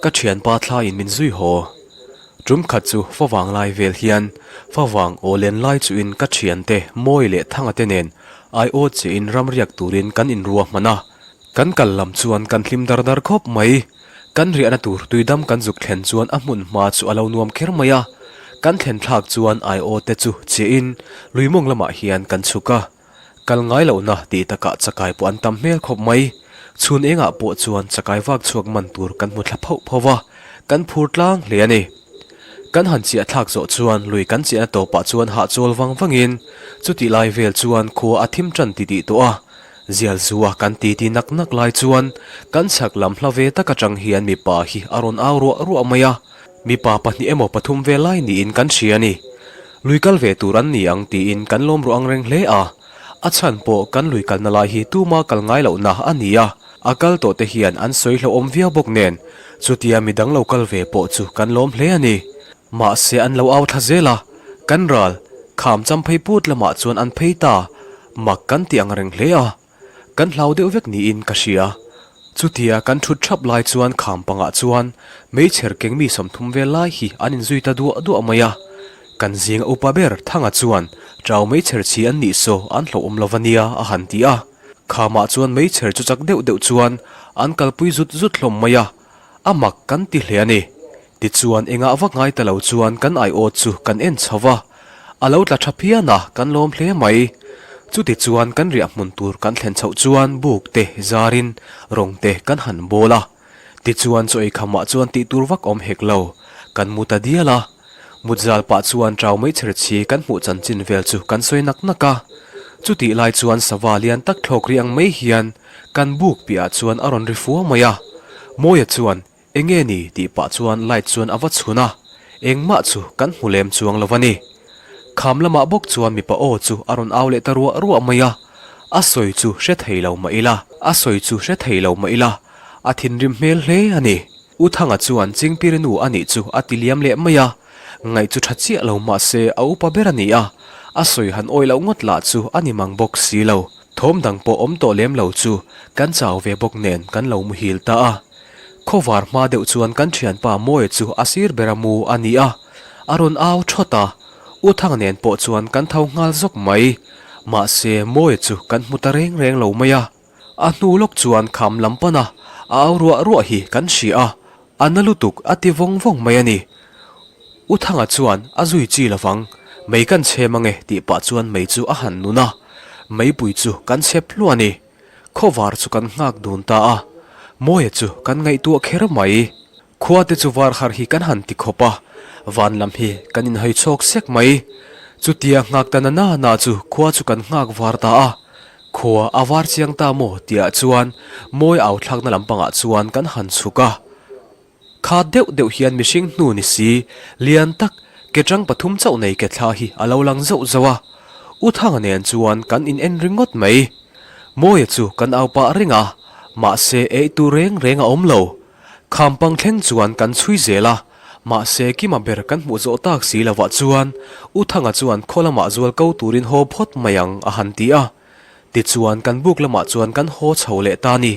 Ka thianpa thlaiin min zui haw. Tum khat chu favang lai vel hian favang aw len lai chuin ka thiante Mawi leh Thanga te nen aiawt chiahin ramriak turin kan inrua hman a. Kan kal lam chuan kan hlim dar dar khawp mai. Kan riahna tur tuidam kan zuk thlen chuan a hmun hma chu a lo nuam kher mai a. Kan thlen thlak chuan aiawt te chu chiahin luimawng lamah hian kan chhuk a. Kal ngai lohna tih takah chakai pawh an tam hmel khawp mai. Chhun engah pawh chuan chakai vak chhuak man tur kan hmu thla phauh phauh va, kan phur tlang hle a ni. Kan han chiah thlak zawh chuan lui kan chiahna tawpah chuan hahchawl vang vangin chutih lai vel chuan khua a thim tan ti tih tawh a. Zial zua kan titi nak nak lai chuan kan chhak lam hla ve tak atang hian mipa hi a rawn au ruah ruah mai a. Mipa pahnih emaw pathum ve lai niin kan hria a ni. Lui kal ve tur an ni ang tiin kan lawm ruah ang reng hle a. A chhan pawh kan lui kalna lai hi tuma kal ngai lohna a ni a, a kal tawh te hian an sawi hlauhawm viau bawk nen chutia midang lo kal ve pawh chu kan lawm hle a ni. Mahse an lo au thla zel a, kan ral kham champhei put lamah chuan an phei ta mak kan ti ang reng hle a. Kan hlau deuh vek niin ka hria. Chutia kan thut thap lai chuan kham pangah chuan meichher keng mi 30 vel lai hi an inzui ta duah duah mai a. Kan zinga upa ber Thanga chuan Ṭau meichher chhi an nih saw an hlauhawm lo va nia a han ti a. Khamah chuan meichher chu chak deuh deuh chuan an kalpui zut zut hlawm mai a. A mak kan ti hle a ni. Tichuan engah vak ngai ta lo chuan kan aiawt chu kan en chho va, a lo tla tha phian a, kan lawm hle mai. Chutichuan kan riah hmun tur kan thlen chhoh chuan buk te zarin rawng te kan han bawl a. Tichuan chaw ei khamah chuan tih tur vak awm hek lo, kan mu ta dial a. Mut zal pah chuan ṭau mai chher chhi kan hmuh chanchin vel chu kan sawi nak nak a. Chutih lai chuan sava lian tak thlawk ri ang mai hian kan buk piahah chuan a rawn ri fua mai a. Mawia chuan Enge ni tih pah chuan light chuan a va chhun a, engmah chu kan hmu lem chuang lo a ni. Kham lamah bawk chuan mipa aw chu a rawn au leh ta ruah ruah mai a, a sawi chu hre thei lo mah ila, a sawi chu hre thei lo mah ila, a thinrim hmel hle a ni. U Thanga chuan Chingpiri nu a nih chu a ti liam leh mai a, ngaih chu tha chiah lo mah se a upa ber a ni a, a sawi han awih loh ngawt lah chu a ni mang bawk si lo. Thawm dang pawh awm tawh lem lo chu kan chau ve bawk nen kan lo muhil ta a. Khawvar hma deuh chuan kan thianpa Mawia chu a sir bera mu a ni a, a rawn au thawt a, U Thanga nen pawh chuan kan tho nghal zawk mai. Mahse Mawia chu kan hmu ta reng reng lo mai a, a hnu lawk chuan kham lam pan a, a au ruah ruah hi kan hria a, a na lutuk a ti vawng vawng mai a ni. U Thanga chuan a zui chi lovang, mei kan chhem ange tih pah chuan mei chu a han nun a, meipui chu kan chhep hluah a ni. Khawvar chu kan nghak dun ta a, Mawia chu kan ngaihtuah kher mai. Khua te chu var har hi kan han ti khawp a, van lam hi kan inhawi chhawk sek mai. Chutia nghak ta na na na chu khua chu kan nghak var ta a, khua a var chiang ta maw tihah chuan Mawia au thlakna lampangah chuan kan han chhuk a. Kha deuh deuh hian mihring hnu ni si, lian tak, ke tang pathum chauh nei ke thla hi a lo lang zauh zauh a. U Thanga nen chuan kan in en ringawt mai. Mawia chu kan au pah reng a, mahse eih tur reng reng a awm lo. Kham pang thleng chuan kan chhui zel a, mahse Kima ber kan hmuh zawh tak si lovah chuan U Thanga chuan khaw lamah zual ko turin haw phawt mai ang a han ti a. Tichuan kan buk lamah chuan kan haw chho leh ta ni.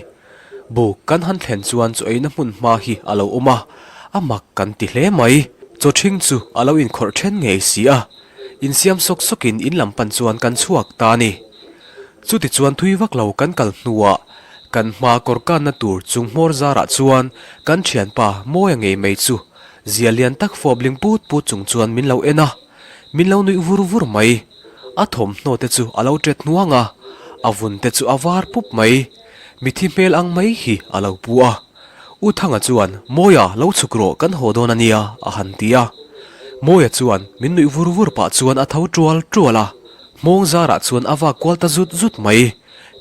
Buk kan han thlen chuan chaw eina hmun hma hi a lo awm a, a mak kan ti hle mai. Chaw ṭhing chu a lo inkhawrh ṭhen ngei si a, insiam sawk sawkin in lam pan chuan kan chhuak ta ni. Chutichuan thui vak lo kan kal hnuah kan hma kawr kanna tur chung hmawr zarah chuan kan ṭhianpa Mawia ngei mai chu zia lian tak fawp ling put put chung chuan min lo en a, min lo nuih vur vur mai. A thawmhnaw te chu a lo ṭet hnuang a, a vun te chu a var pup mai. Mithi hmel ang mai hi a lo pu a. U Thanga chuan, Mawia, lo chhuk rawh, kan haw dawn a nia, a han ti a. Mawia chuan min nuih vur vur pah chuan a tho ṭual ṭual a. Hmawng zarah chuan a vak kual ta zut zut mai.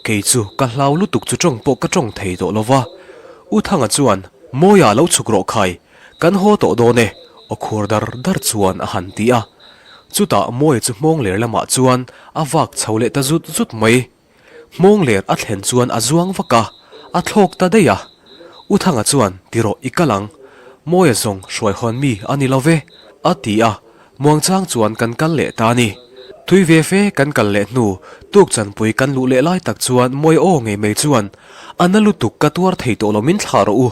Kei chu ka hlau lutuk chu ṭawng pawh ka ṭawng thei tawh lo va. U Thanga chuan, Mawia, lo chhuk rawh khai, kan haw tawh dawn e, aw khur dar dar chuan a han ti a. Chutah Mawia chu hmawng ler lamah chuan a vak chho leh ta zut zut mai. Hmawng ler a thlen chuan a zuang vak a, a thlawk ta daih a. U Thanga chuan, Ti rawh, i kal ang. Mawia zawng hruaihawn mi a ni lo ve, a ti a. Muangchang chuan kan kal leh ta a ni. Thui ve fe kan kal leh hnu, tuk chanpui kan luh leh lai tak chuan Mawia aw ngei mai chuan, A na lutuk ka tuar thei tawh lo min thlah rawh u,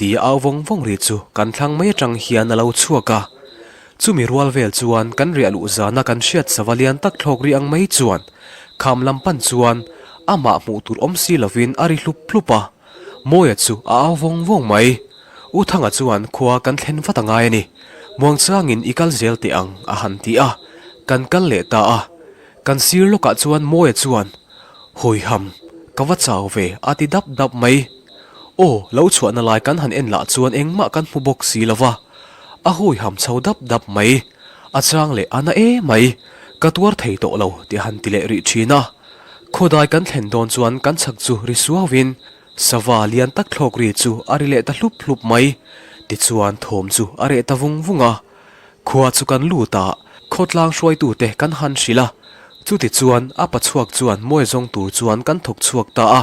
Tia au vawng vawng ri chu kan thlang mai atang hian a lo chhuak a. Chumi rual vel chuan kan riah luh zana kan hriat sava lian tak thlawk ri ang mai chuan kham lam pan chuan amah hmuh tur awm si lovin a ri hlup hlup a. Mawia chu a au vawng vawng mai. U Thanga chuan khua kan thlen vat a ngai a ni. Muangchangin i kal zel teh ang a han ti a. Kan kal leh ta a. Kan sir lawkah chuan Mawia chuan, Hawiham, ka va chau ve a ti dap dap mai. Aw, lo chhuahna lai kan han en lah chuan engmah kan hmu bawk si lo va. A hawiham chho dap dap mai. A chang leh a na e mai. Ka tuar thei tawh lo tih a han ti leh rih thin a. Khawdai kan thlen dawn chuan kan chhak chu ri suauin sava lian tak thlawk ri chu a ri leh ta hlup hlup mai. Tichuan thawm chu a reh ta vung vung a. Khua chu kan lut a, khawtlang hruaitute kan han hrilh a. Chutichuan a pachhuak chuan mawi zawng tur chuan kan thawk chhuak ta a.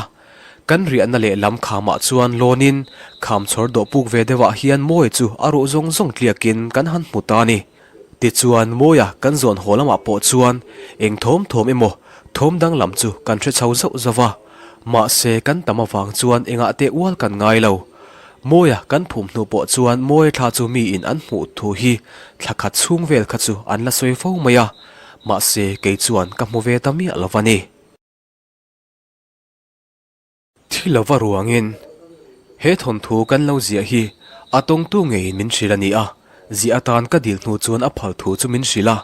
Kan riahna leh lam khamah chuan lawnin kham chhawr dawh puk ve deuhah hian mawi chu a ruh zawng zawng tliakin kan han hmu ta a ni. Tichuan mawia kan zawn haw lamah pawh chuan eng thawm thawm emaw thawm danglam chu kan hre chho zauh zauh a. Mahse kan tam avang chuan engah teh ual kan ngai lo. Mawia kan phum hnu pawh chuan mawi thla chu miin an hmuh thu hi thla khat chhung vel kha chu an la sawi fo mai a. Mahse kei chuan ka hmu ve ta miah lo a ni. Thi lova ruangin he thawnthu kan lo ziah hi a tawngtu ngeiin min hrilh a ni a, ziah atan ka dil hnu chuan a phal thu chu min hrilh a,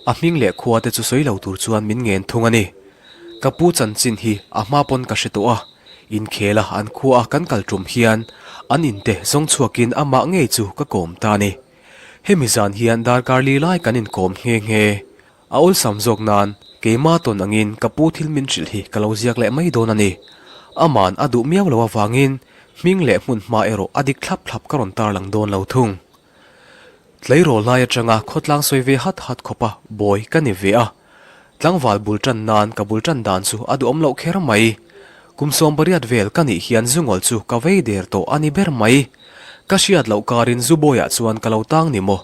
a hming leh khua te chu sawi lo tur chuan min ngen thung a ni. Ka pu chanchin hi a hma pawn ka hre tawh a, inkhel a an khua a kan kal tum hian an inte zawng chhuakin amah ngei chu ka kawm ta a ni. Hemi zan hian darkar li lai kan inkawm nghe nghe. A awlsam zawk nan keima tawn angin ka pu thil min hrilh hi ka lo ziak leh mai dawn a ni. Aman a duh miau lo avangin hming leh hmun hma erawh a dik thlap thlap ka rawn tarlang dawn lo thung. Tleirawl lai atanga khawtlang sawi ve hat hat khawpa bawi ka ni ve a. Tlangval bul tan nan ka bul tan dan chu a duhawm loh kher mai. Kum 18 vel ka nih hian zungawl chu ka vei der tawh a ni ber mai. Ka hriat loh karin zu bawiah chuan ka lo tang ni maw?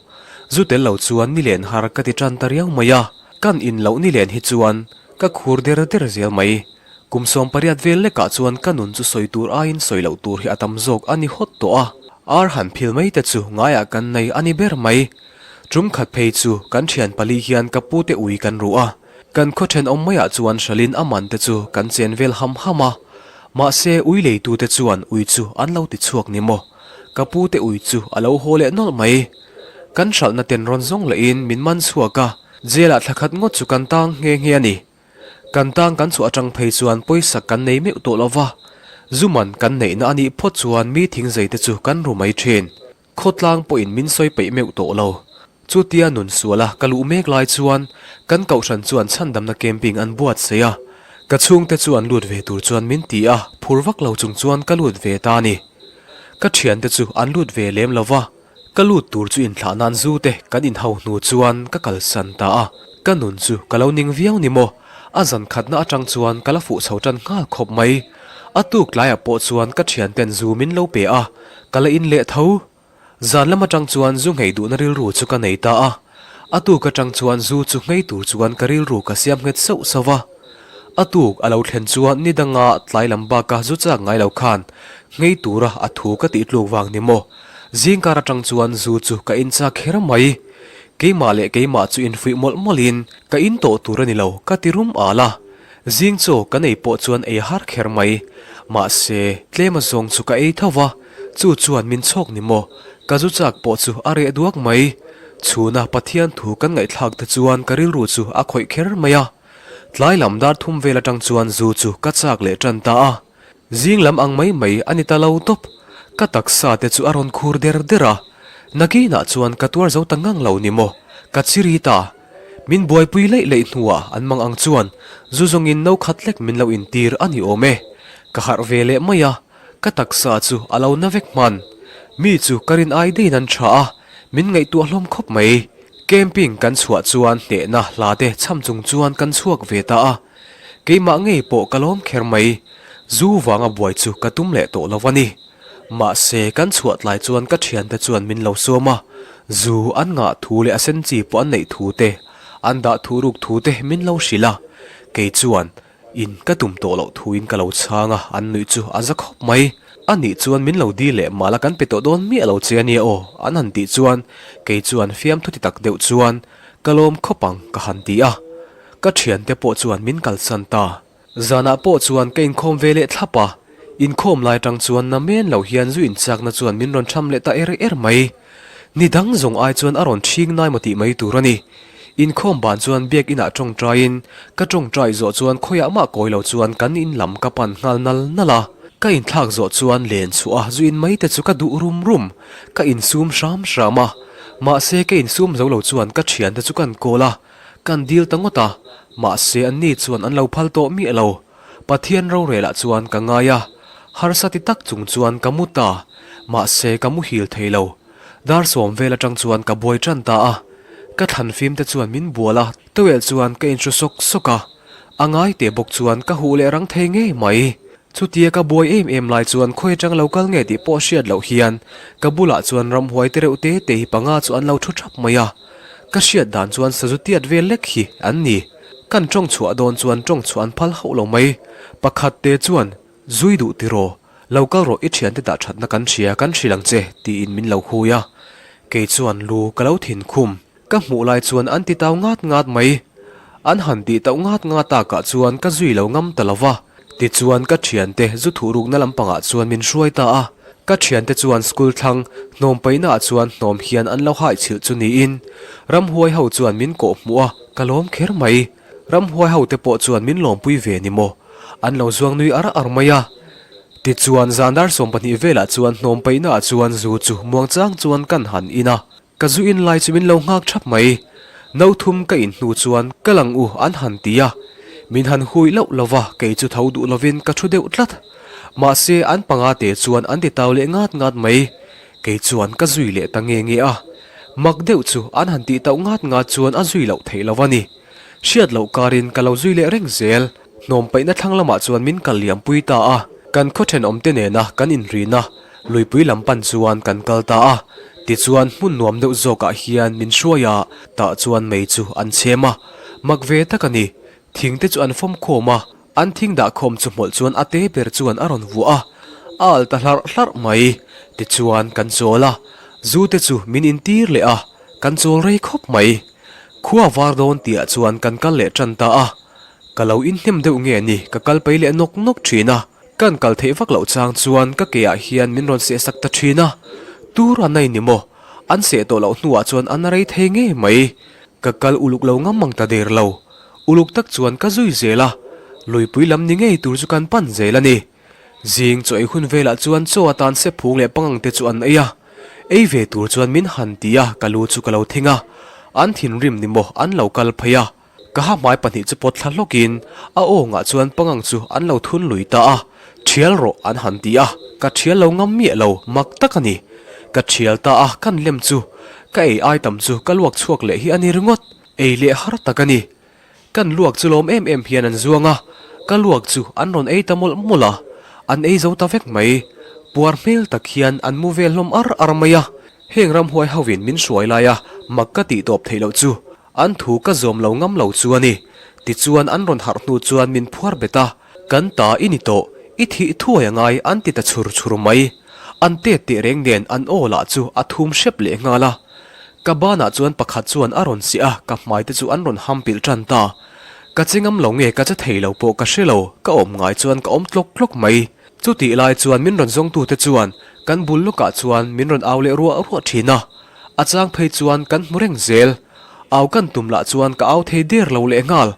Zu tel lo chuan nilen har ka ti tan ta riau mai a, kan in loh nilen hi chuan ka khur der der zel mai. Kum 18 vel lekah chuan ka nun chu sawi tur aiin sawi loh tur hi a tam zawk a ni hawt tawh a, ar han phil mai te chu ngaiah kan nei a ni ber mai. Tum khat phei chu kan thian pali hian ka pute ui kan ruh a, Kan khaw thenawm maiah chuan hralin a man te chu kan chen vel ham ham a, mahse ui leitute chuan ui chu an lo ti chhuak ni maw? Ka pu te ui chu a lo haw leh nawlh mai. Kan hralhna ten rawn zawng lehin min man chhuak a, jail ah thla khat ngawt chu kan tang nghe nghe a ni. Kan tang kan chhuah atang phei chuan pawisa kan nei meuh tawh lo va, zu man kan neihna a nih phawt chuan mi thingzei te chu kan ru mai thin. Khawtlang pawhin min sawi peih meuh tawh lo. Chutia nun suala ka luh mek lai chuan kan kohhran chuan chhandamna camping an buatsaih a, ka chhungte chuan lut ve tur chuan min ti a, phur vak lo chung chuan ka lut ve ta a ni. Ka thiante chu an lut ve lem lo va, ka lut tur chu inthlah nan zu te kan inhau hnu chuan ka kalsan ta a, ka nun chu ka lo ning viau ni maw? A zan khatna atang chuan ka la fuh chho tan nghal khawp mai. A tuk tlaiah pawh chuan ka thianten zu min lo pe a, ka la in leh tho. Zan lam atang chuan zu nghei duhna rilru chu ka nei ta a. A tuk atang chuan zu chu nghei tur chuan ka rilru ka siam nghet sauh sauh va. A tuk a lo thlen chuan ni danga tlai lam baka zu chak ngai lo khan nghei tura a thu ka tih tluk vang ni maw. Zingkar atang chuan zu chu ka in chak kher mai. Keimah leh keimah chu infuih mawlh mawlhin ka in tawh tur a ni lo ka ti rum al a. Zing chaw kan ei pawh chuan ei har kher mai. Mahse, tlem a zawng chu ka ei tho va, chu chuan min chhawk ni maw? Ka zu chak pawh chu a reh duak mai. Chhuna Pathian thu kan ngaihthlak te chuan ka rilru chu a khawih kher mai a. Tlai lam dar thum vel atang chuan zu chu ka chak leh tan ta a. Zing lam ang mai mai a ni ta lo tawp. Ka taksa te chu a rawn khur der der a. Nakinah chuan ka tuar zo ta ngang lo ni maw? Ka chiri ta. Min buaipui leih leih hnuah an mang ang chuan zu zawngin no khat lek min lo intir a ni awm e. Ka harh ve leh mai a, ka taksa chu a lo na vek hman. Mi chu ka rin ai deiin an tha a, min ngaihtuah hlawm khawp mai. Camping kan chhuah chuan hnehna hla te cham chung chuan kan chhuak ve ta a. Keimah ngei pawh ka lawm kher mai. Zu vanga buai chu ka tum leh tawh lo a ni. Mahse, kan chhuah tlai chuan ka thiante chuan min lo sawm a, zu an ngah thu leh a sen chi pawh an neih thu te, an dah thu ruk thu te min lo hrilh a. Kei chuan in ka tum tawh loh thuin ka lo chhang a, an nuih chu a za khawp mai. A nih chuan min lo dil leh mah la kan pe tawh dawn miah lo che a nia aw, an han tih chuan kei chuan fiamthu ti tak deuh chuan ka lawm khawp ang ka han ti a. Ka thiante pawh chuan min kalsan ta. Zanah pawh chuan ka inkhawm ve leh thlap a, inkhawm lai atang chuan na men lo hian zu inchakna chuan min rawn tham leh ta er er mai. Ni dang zawng ai chuan a rawn ṭhing nai maw tih mai tur a ni. Inkhawm ban chuan biak inah ṭawngṭaiin ka ṭawngṭai zawh chuan khawiah mah kawi lo chuan kan in lam ka pan nghal nal nal a. Ka inthlak zawh chuan len chhuah a zu in mai te chu ka duh rum rum. Ka insum hram hram a, mahse ka insum zo lo chuan ka ṭhiante chu kan kawl a. Kan dil ta ngawt a, mahse anni chuan an lo phal tawh miah lo. Pathian rorelah chuan ka ngai a, harsa ti tak chung chuan ka mu ta, mahse ka muhil thei lo. Dar sawm vel atang chuan ka buai tan ta a, ka thlan fim te chuan min bual a, towel chuan ka inhru sawk sawk a, a ngai teh bawk chuan ka huh leh rang thei ngei mai. Chutia ka buai em em lai chuan khawi atang lo kal nge tih pawh hriat loh hian ka bulah chuan ramhuai te reuh te te hi panga chu an lo thu thap mai a. Ka hriat dan chuan sazu tiat vel lek hi an ni. Kan tawng chhuah dawn chuan tawng chhuah an phal hauh lo mai. Pakhat te chuan, Zui duh tiraw, lo kal rawh i thiante dah thatna kan hria kan hrilh ang che tiin min lo hui a. Kei chuan lu ka lo thin khum. Ka hmuh lai chuan an ti tau ngat ngat mai. An han tih tauh ngat ngat takah chuan ka zui lo ngam ta lo va. Tichuan ka thiante zu thuh rukna lampangah chuan min hruai ta a. Ka thiante chuan school thlang hnawm paihnaah chuan hnawm hian an lo haihchilh chu niin ramhuai ho chuan min kawh hmuh a, ka lawm kher mai. Ramhuai ho te pawh chuan min lawmpui ve ni maw? An lo zuang nui ar ar mai a. Tichuan zan dar 12 velah chuan hnawm paihnaah chuan zu chu muangchang chuan kan han in a. Ka zu in lai chu min lo nghak thap mai. No thum ka in hnu chuan ka lang u an han ti a. Min han hui loh lo va, kei chu tho duh lovin ka thu deuh tlat. Mahse an panga te chuan an ti tau leh ngat ngat mai. Kei chuan ka zui leh ta nge nge a. Mak deuh chu an han tih tauh ngat ngat chuan a zui loh theih lo a ni. Hriat loh karin ka lo zui leh reng zel. Hnawm paihna thlang lamah chuan min kal liam pui ta a, kan khaw thenawm te nena kan inrina luipui lam pan chuan kan kal ta a. Tichuan hmun nuam deuh zawkah hian min hruai a, tah chuan mei chu an chhem a. Mak ve tak a ni, thing te chu an fawm khawm a, an thing dah khawm chu hmawlh chuan a te ber chuan a rawn vuah a, a alh ta hlarh hlarh mai. Tichuan kan chawl a, zu te chu min intir leh a, kan chawl rei khawp mai. Khua var dawn tihah chuan kan kal leh tan ta a. Ka lo inhnem deuh nge ni, ka kal pei leh nawk nawk thin a, kan kal theih vak loh chang chuan ka ke ah hian min rawn seh sak ta thin a, tur a nei ni maw? An seh tawh loh hnuah chuan an rei thei ngei mai. Ka kal uluk lo ngam mang ta der lo. Uluk tak chuan ka zui zel a, luipui lam ni ngei tur chu kan pan zel a ni. Zing chaw ei hun velah chuan chaw atan sephung leh pangang te chu an ei a, ei ve tur chuan min han ti a, ka lu chu ka lo thing a, an thinrim ni maw an lo kal phei a. Ka ha hmai pahnih chu pawt thla hlawkin a awngah chuan pangang chu an lo thun lui ta a, Thial rawh an han ti a, ka thial lo ngam miah lo, mak tak a ni. Ka thial ta a, kan lem chu ka ei ai tam chu ka luak chhuak leh hi a ni ringawt, ei leh har tak a ni. Kan luak chu lawm em em hian an zuang a, ka luak chu an rawn ei ta mawlh mawlh a, an ei zo ta vek mai. Puar hmel tak hian an mu vel hlawm ar ar mai a, heng ramhuai hovin min hruai lai a, mak ka tih tawp theih loh chu. An thu ka zawm lo ngam lo chu a ni. Tichuan an rawn harh hnu chuan min phuar bet a, Kan ta i ni tawh, i thih thuai a ngai an ti ta chhur chhur mai. An tet teh reng nen an aw lah chu a thum hrep leh nghal a. Ka banah chuan pakhat chuan a rawn siah a, ka hmai te chu an rawn ham pilh tan ta. Ka che ngam lo nge ka che thei lo pawh ka hre lo, ka awm ngai chuan ka awm tlawk tlawk mai. Chutih lai chuan min rawn zawngtute chuan kan bul lawkah chuan min rawn au leh ruah ruah thin a. A chang phei chuan kan hmu reng zel. Au kan tum lah chuan ka au thei der lo leh nghal.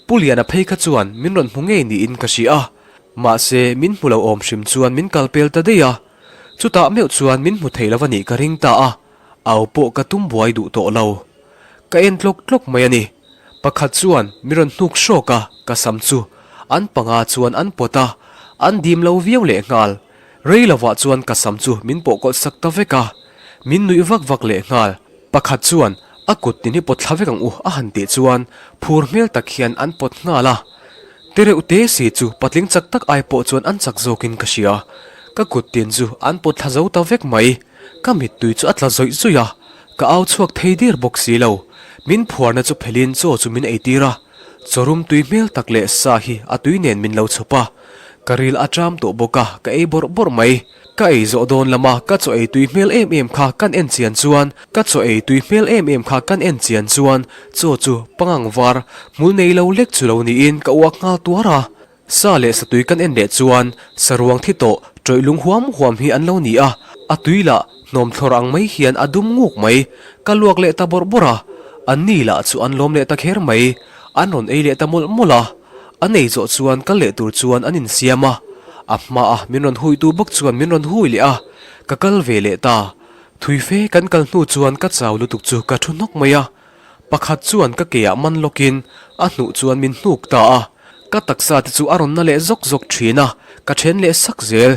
Pu Liana phei kha chuan min rawn hmu ngei niin ka hria a. Mahse, min hmu lo awm hrim chuan min kal pel ta daih a. Chutah meuh chuan min hmu thei lo a nih ka ring ta a. Au pawh ka tum buai duh tawh lo. Ka en tlawk tlawk mai a ni. Pakhat chuan min rawn hnuk hrawk a, ka sam chu an panga chuan an pawt a, an dim lo viau leh nghal. Rei lovah chuan ka sam chu min pawh kawlh sak ta vek a, min nuih vak vak leh nghal. Pakhat chuan a kut tin hi pawt thla vek ang u a han tih chuan phur hmel tak hian an pawt nghal a. Te reuh te si chu patling chak tak ai pawh chuan an chak zawkin ka hria. Ka kut tin chu an pawt thla zo ta vek mai. Ka mittui chu a tla zawih zawih a, ka au chhuak thei der bawk si lo. Min phuarna chu phelhin chaw chu min eitir a, chaw rum tui hmel tak leh sa hi a tui nen min lo chhawp a. Ka ril a ṭam tawh bawk a, ka ei bawrh bawrh mai. Ka ei zawh dawn lama ka chaw ei tui hmel em em kha kan en chian chuan ka chaw ei tui hmel em em kha kan en chian chuan chaw chu pangang var hmul nei lo lek chu lo niin ka uak nghal tuar a. Sa leh satui kan en leh chuan saruang thi tawh ṭawih lung huam huam hi an lo ni a, a tui lah hnawm thlawr ang mai hian a dum nguk mai. Ka luak leh ta bawrh bawrh a, an ni lah chu an lawm leh ta kher mai. An rawn ei leh ta mawlh mawlh a. An ei zawh chuan kal leh tur chuan an insiam a, a hmaah min rawn huitu bawk chuan min rawn hui leh a, ka kal ve leh ta. Thui fe kan kal hnu chuan ka chau lutuk chu ka thu hnawk mai a, pakhat chuan ka keah man lawkin a hnuh chuan min hnuk ta a, ka taksa te chu a rawn na leh zawk zawk thin a, ka then leh sak zel.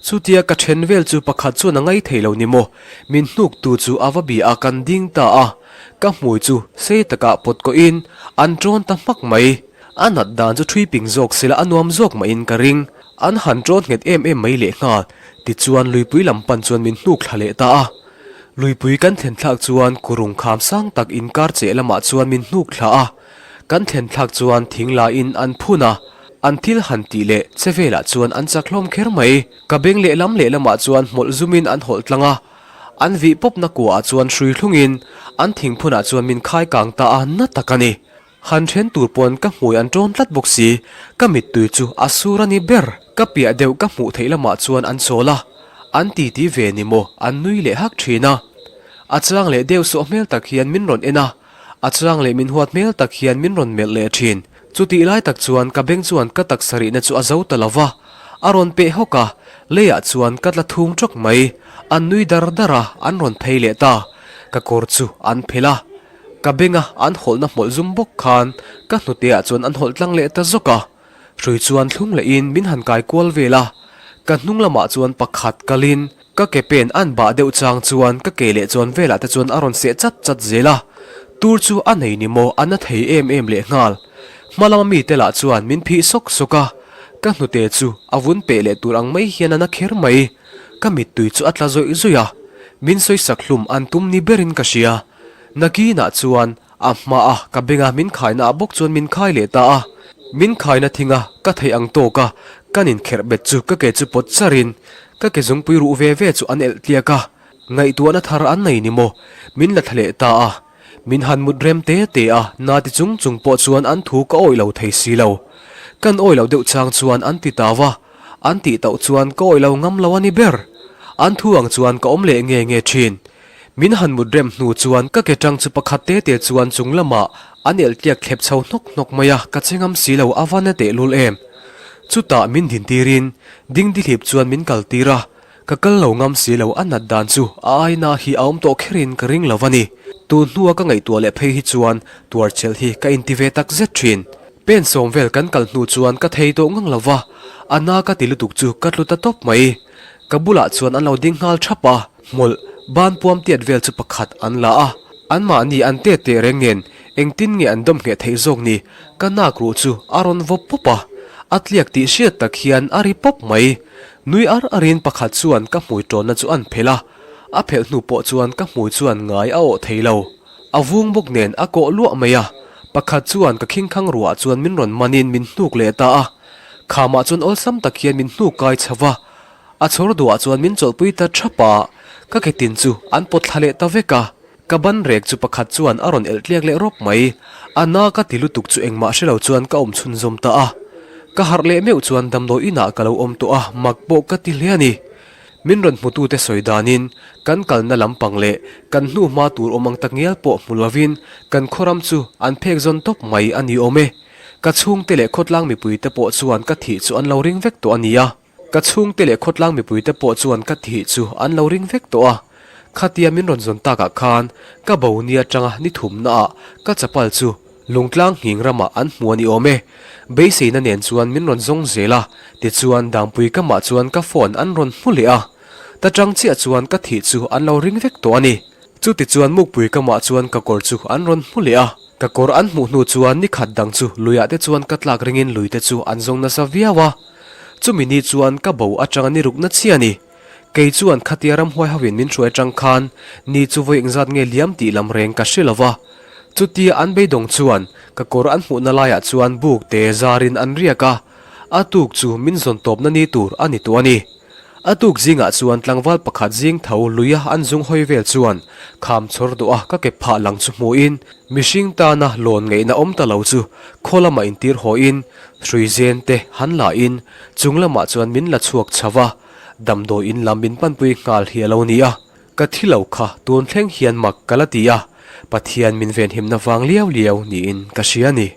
Chutia ka then vel chu pakhat chuan a ngai thei lo ni maw, min hnuktu chu a va bia a kan ding ta a, ka hmui chu sei takah pawt kawhin an tawn ta hmak mai. A nat dan chu thui ping zawk sela a nuam zawk mahin ka ring. An han tawn nghet em em mai lehnghal, tichuan luipui lam pan chuan min hnuk thla leh ta a. Luipui kan thlen thlak chuan kurung kham sang tak inkar cheh lamah chuan min hnuk thla a. Kan thlen thlak chuan thing lain an phun a, an thil han tih leh che velah chuan an chak hlawm kher mai. Ka beng lehlam lehlamah chuan hmawlh zumin an hawlh tlang a, an vih pawpna kuaah chuan hrui thlungin an thingphunah chuan min khai kang ta a, na tak a ni. Han then tur pawn ka hmui an tawn tlat bawk si, ka mittui chu a sur a ni ber. Ka piah deuh ka hmuh theih lamah chuan an chawl a, an titi ve ni maw an nui leh hak thin a. A chang leh deuh sawh hmel tak hian min rawn en a, a chang leh min huat hmel tak hian min rawn melh leh thin. Chutih lai tak chuan ka beng chuan ka taksa rihna chu a zo ta lo va, a rawn peh hawk a, leiah chuan ka tla thung tawk mai. An nui dar dar a, an rawn phei leh ta. Ka kawr chu an phelh a. Ka benga an hawlhna hmawlh zum bawk khan ka hnuteah chuan an hawlh tlang leh ta zawk a, hrui chuan thlung lehin min han kai kual vel a, ka hnung lamah chuan pakhat kalin ka ke pen an bah deuh chang chuan ka ke leh chuan velah te chuan a rawn seh chat chat zel a, tur chu a nei ni maw a na thei em em leh nghal. Hma lama mite lah chuan min phih sawk sawk a, ka hnute chu a vun peh leh tur ang mai hian a na kher mai, ka mittui chu a tla zawih zawih a, min sawisak hlum an tum ni berin ka hria. Nakinah chuan a hmaa ka benga min khaina ah bawk chuan min khai leh ta a, min khaina thinga ka theih ang tawka kan inkherh bet chu ka ke chu pawt charin ka ke zungpui ruh ve ve chu an elh tliak a, ngaihtuahna thar an nei ni maw min la thla leh ta a, min han mut rem te te a, na ti chung chung pawh chuan an thu ka awih lo thei si lo. Kan awih loh deuh chang chuan an ti tau a, an tih tauh chuan ka awih lo ngam lo a ni ber. An thu ang chuan ka awm leh nge nge thin. Min han mut rem hnu chuan ka ke tang chu pakhat te te chuan chung lamah an elh tliak thlep chho hnawk hnawk mai a, ka che ngam si lo a va na tehlul em. Chutah min din tirin dingdihlip chuan min kal tir a, ka kal lo ngam si lo a nat dan chu a aina hi a awm tawh kherin ka ring lo a ni. Tun hnua ka ngaihtuah leh phei hi chuan tuarchhelh hi ka inti ve tak zet thin. Pen sawm vel kan kal hnu chuan ka thei tawh ngang lo va, a na ka ti lutuk chu ka tlu ta tawp mai. Ka bulah chuan an lo ding nghal thap a. Hmawlh, ban puam tiat vel chu pakhat an la a, anmahni an tet teh reng nen engtin nge an dawm ngheh theih zawk ni, ka nak ruh chu a rawn vaw pawp a, a tliak tih hriat tak hian a ri pawp mai. Nui ar arin pakhat chuan ka hmui tawnna chu an phelh a, a phelh hnu pawh chuan ka hmui chuan ngai a awh thei lo. A vung bawk nen a kawh luah mai a, pakhat chuan ka khingkhang ruah chuan min rawn manin min hnuk leh ta a, khamah chuan awlsam tak hian min hnuk kai chho va, A chhawr duhah chuan min chawlhpui ta thap a, ka ke tin chu an pawt thla leh ta vek a, ka ban rek chu pakhat chuan a rawn elh tliak leh rawp mai. A na ka ti lutuk chu engmah hre lo chuan ka awm chhunzawm ta a. Ka harh leh meuh chuan damdawi inah ka lo awm tawh a, mak pawh ka ti hle a ni. Min rawn hmutute sawi danin kan kalna lampang leh kan hnu hma tur awm ang takngial pawh hmu lovin kan khawram chu an phek zawn tawp mai a ni awm e. Ka chhungte leh khawtlang mipuite pawh chuan ka thih chu an lo ring vek tawh a nia. Ka chhungte leh khawtlang mipuite pawh chuan ka thih chu an lo ring vek tawh a, khatia min rawn zawn takah khan ka bo ni atanga ni thumnaah ka chapal chu lungtlang nghing ramah an hmu a ni awm e. Beiseina nen chuan min rawn zawng zel a, tichuan Dangpui kamah chuan ka phone an rawn hmu leh a, ta tang chiah chuan ka thih chu an lo ring vek tawh a ni. Chutichuan mukpui kamah chuan ka kawr chu an rawn hmu leh a, ka kawr an hmuh hnu chuan ni khat dang chu luiah te chuan ka tlak ringin lui te chu an zawng nasa viau a. Chumi ni chuan ka bo atanga ni rukna chiah a ni. Kei chuan khatia ramhuai hoin min hruai atang khan ni chu vawi engzat nge liam tih lam reng ka hre lova. Chutia an beidawng chuan ka kawr an hmuhna laiah chuan buk te zarin an riak a. A tuk chu min zawn tawpna ni tur a ni tawh a ni. A tuk zingah chuan tlangval pakhat zing tho luia an zung hawi vel chuan kham chhawr duh a ka ke phah lang chu hmuhin mihring tana lawn ngaihna awm ta lo chu khaw lamah intir hawiin hrui zen te han lahin chung lamah chuan min la chhuak chho va, damdawi in lam min panpui nghal hi a lo ni a. Ka thi lo kha tun thleng hian mak ka la ti a, Pathian min venhimna vang liau liau niin ka hria a ni.